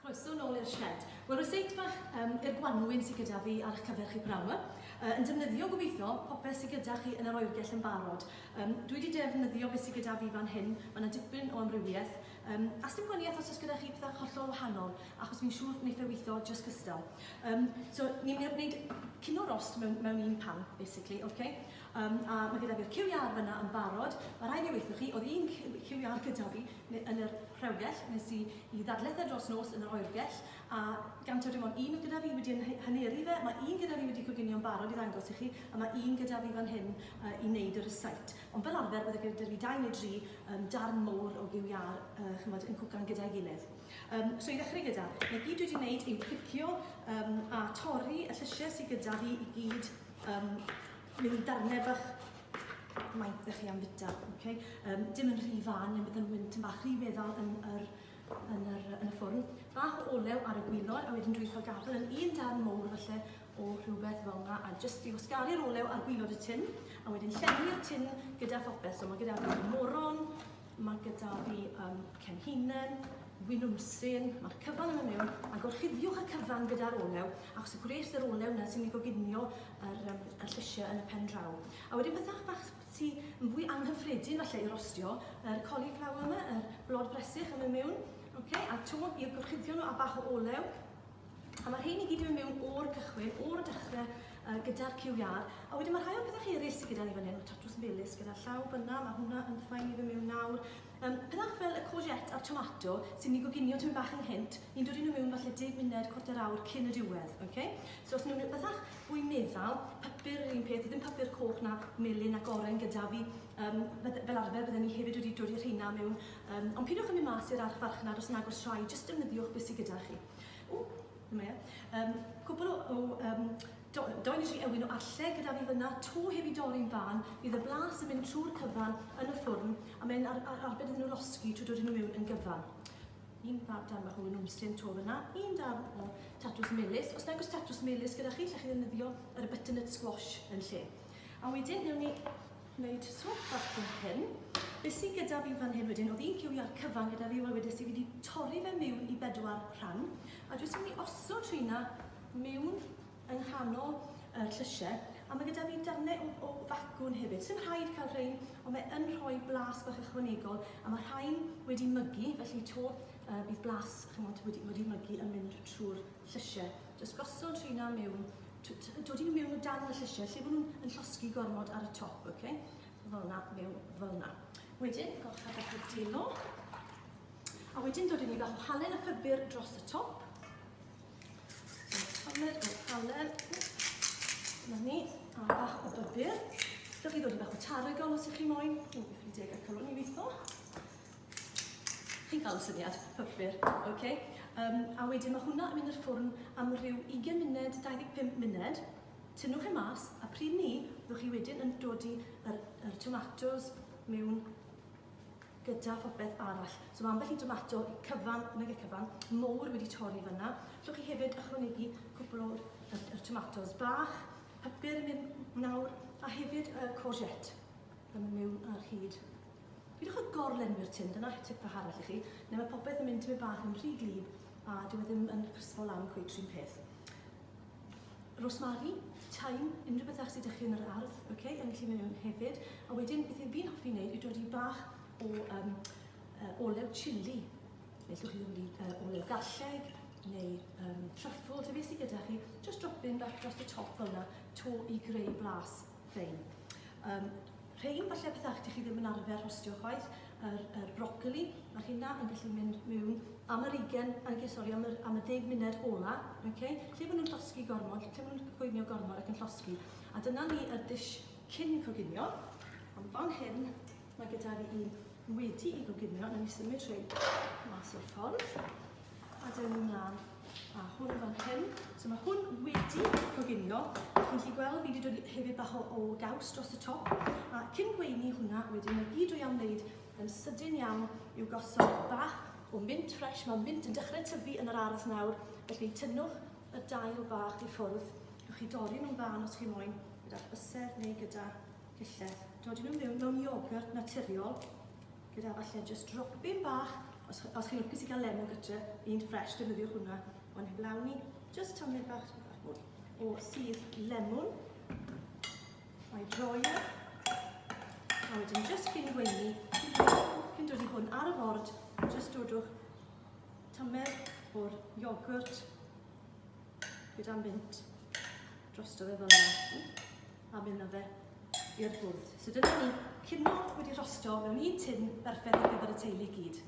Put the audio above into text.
Croeso nôl i'r shed. Wel, ryseit fach um, i'r gwanwyn sydd gyda fi ar eich cyfer chi pnawn yma. Uh, yn defnyddio, gobeithio, popeth sydd gyda chi yn yr oergell yn barod. Um, dwi wedi defnyddio beth sydd gyda fi fan hyn, mae yna dipyn o amrywiaeth. Um, a sdim gwaniaeth os oes gyda chi pethau hollol wahanol, achos fi'n siŵr wneith e weithio jyst cystal. Um, so, ni'n mynd i wneud cino rost mewn, mewn un pan, basically, okay? Um, a mae gyda fi'r cyw iâr fyna yn barod. Mae rhaid i weithio chi, oedd un cyw iâr gyda fi yn yr rhewgell, nes i i ddadleth e dros nos yn yr oergell, a gan taw dim ond un oedd gyda fi wedi haneru fe, mae un gyda fi wedi coginio'n barod i ddangos i chi, a mae un gyda fi fan hyn uh, i wneud y rysait. Ond fel arfer, bydde gyda fi dau neu dri um, darn mowr o gyw iâr uh, chymod, yn cwcan gyda'i gilydd. Um, so i ddechrau gyda, na gyd dwi wedi wneud yw plicio um, a torri y llysiau sydd gyda fi i gyd um, mewn darnau bach maint ddech chi am fita. Okay? Um, dim yn rhy fan, neu bydd yn wynt yn bach rhy feddal yn, yr, yn, yr, yn y ffwrn. Bach o olew ar y gwylod, a wedyn dwi'n cael gafel yn un darn mowr falle o rhywbeth fel yna, a jyst i wasgaru'r olew ar gwylod y tin, a wedyn llenwi'r tin gyda phopeth. So mae gyda fi moron, Mae gyda fi um, cenhinen, winwnsyn, mae'r cyfan yn mynd mewn, a gorchuddiwch y cyfan gyda'r olew, achos y gwres yr olew yna sy'n ei goginio yr, um, y llysiau yn y pen draw. A wedyn pethau bach sy'n yn fwy anghyffredin falle i rostio, yr cauliflower yma, yr blod bresych yn mynd mewn, okay? a to i'r gorchuddio nhw a bach o olew, A mae rhein i gyd yn mynd mewn o'r cychwyn, o'r dechrau uh, gyda'r cyw iâr. A wedyn mae rhai o'r pethau eraill sydd gyda ni fan hyn, mae tatws melys gyda llaw fyna, mae hwnna yn ffain i fy mewn nawr. Um, pethau fel y courgette a'r tomato sy'n ni goginio tymi bach ynghynt, ni'n dod i nhw mewn falle 10 munud, cwarter awr cyn y diwedd. Okay? So os nhw'n pethau fwy meddal, papur yr un peth, ddim papur coch na melyn ac oren gyda fi, um, fel arfer bydden ni hefyd wedi dod i'r rheina mewn. Um, ond pidwch yn mynd mas i'r archfarchnad os nag oes rhai, jyst defnyddiwch beth sydd gyda chi. O, dyma e. Um, cwpl o, o um, do, doi neu tri ewin o arlleg gyda fi fyna, to heb i dorri'n fan, bydd y blas yn mynd trwy'r cyfan yn y ffwrn, a mae'n ar, ar, arbed iddyn nhw losgi trwy dod nhw mewn yn gyfan. Un darn bach o winwnsyn to fyna, un darn o tatws melys. Os nag oes tatws melys gyda chi, lle chi ddefnyddio yr butternut squash yn lle. A wedyn, newn ni wneud swp bach fan hyn. Be sydd gyda fi fan hyn wedyn, oedd un cyw iâr cyfan gyda fi, wel wedes i fi wedi torri fe mewn i bedwar rhan, a dwi sy'n mynd i osod rheina mewn yng nghanol yr llysiau, a mae gyda fi darnau o, o facwn hefyd. Sy'n rhaid cael rhain, ond mae yn rhoi blas bach ychwanegol, a mae rhain wedi mygu, felly to uh, bydd blas chymod, wedi, wedi mygu yn mynd trwy'r llysiau. Jyst gosod rheina mewn dod i nhw mewn o dan y llysiau, lle bod nhw'n yn llosgi gormod ar y top, oce? Fel yna, mewn fel yna. Wedyn, golcha bach o dilo. A wedyn dod i ni bach o halen a phybyr dros y top. Tamed o halen. Dyna ni, a bach o bybyr. Dewch chi ddod i bach o tarragon os ych chi moyn. O, fi ffili deg a cylwn i weithio. Chi'n cael y syniad, pybyr, oce. Okay. Um, a wedyn mae hwnna yn mynd i'r ffwrn am ryw 20 munud, 25 munud. Tynnwch e mas, a pryd ni, byddwch chi wedyn yn dodi yr, yr tomatos mewn gyda phopeth arall. So mae ambell i tomato cyfan, nag e cyfan, mowr wedi torri fyna. Llwch chi hefyd ychwanegu cwpl o'r yr, yr tomatos bach, papur yn mynd nawr, a hefyd y courgette yn mynd mewn ar hyd. Peidiwch â gorlenwi'r tin, dyna tip bach arall i chi, neu mae popeth yn mynd tymed bach yn rhy glib a dyw e ddim yn crispo lan cweit rhywun peth. Rosemary, thyme, unrhyw beth arall sydd â chi yn yr ardd, okay, yn gallu mynd mewn hefyd. A wedyn, beth fi'n hoffi wneud yw dod i bach o um, uh, olew chili. Neu llwch chi ddod i uh, olew garlleg, neu um, truffle, ta beth sydd gyda chi. Just dropyn bach dros y top fel yna, to i greu blas ffein. Um, rhein falle pethau ydych chi ddim yn arfer rhostio chwaith, yr, yr brocoli, mae rheina yn gallu mynd mewn am yr 20, okay, sorry, am yr, am y 10 munud ola, okay? lle maen nhw'n llosgi gormod, lle maen nhw'n coginio gormod ac yn llosgi. A dyna ni y dish cyn coginio. Ond fan hyn, mae gyda fi un wedi i goginio, na ni symud rhai mas o'r ffordd. A dyna ni mlaen a hwn fan hyn. So mae hwn wedi coginio. Chi'n gallu gweld fi wedi dod hefyd bach o, o gaws dros y top. A cyn gweini hwnna wedyn, mae gyd dwi am wneud yn sydyn iawn yw gosod bach o mint fresh. Mae mint yn dechrau tyfu yn yr ardd nawr, felly tynnwch y dail bach i ffwrdd. Gewch chi dorri nhw'n fân os chi moyn, gyda bysedd neu gyda cyllell. Dodi nhw mewn mewn iogurt naturiol. Gyda falle jyst dropyn bach, os, os chi'n lwcus i gael lemon gytre, un ffres, defnyddiwch hwnna. Ond heblaw ni, jyst tamed bach, bach mwy o sudd lemon. A'i droi e. A wedyn jyst cyn gweini, cyn dod i hwn ar y ford, jyst dodwch tamed o'r iogwrt gyda mint drosto fe fel yna. A mynd â fe i'r bwrdd. So dyna ni, cinio wedi rhosto mewn un tin berffaith ar gyfer y teulu i gyd.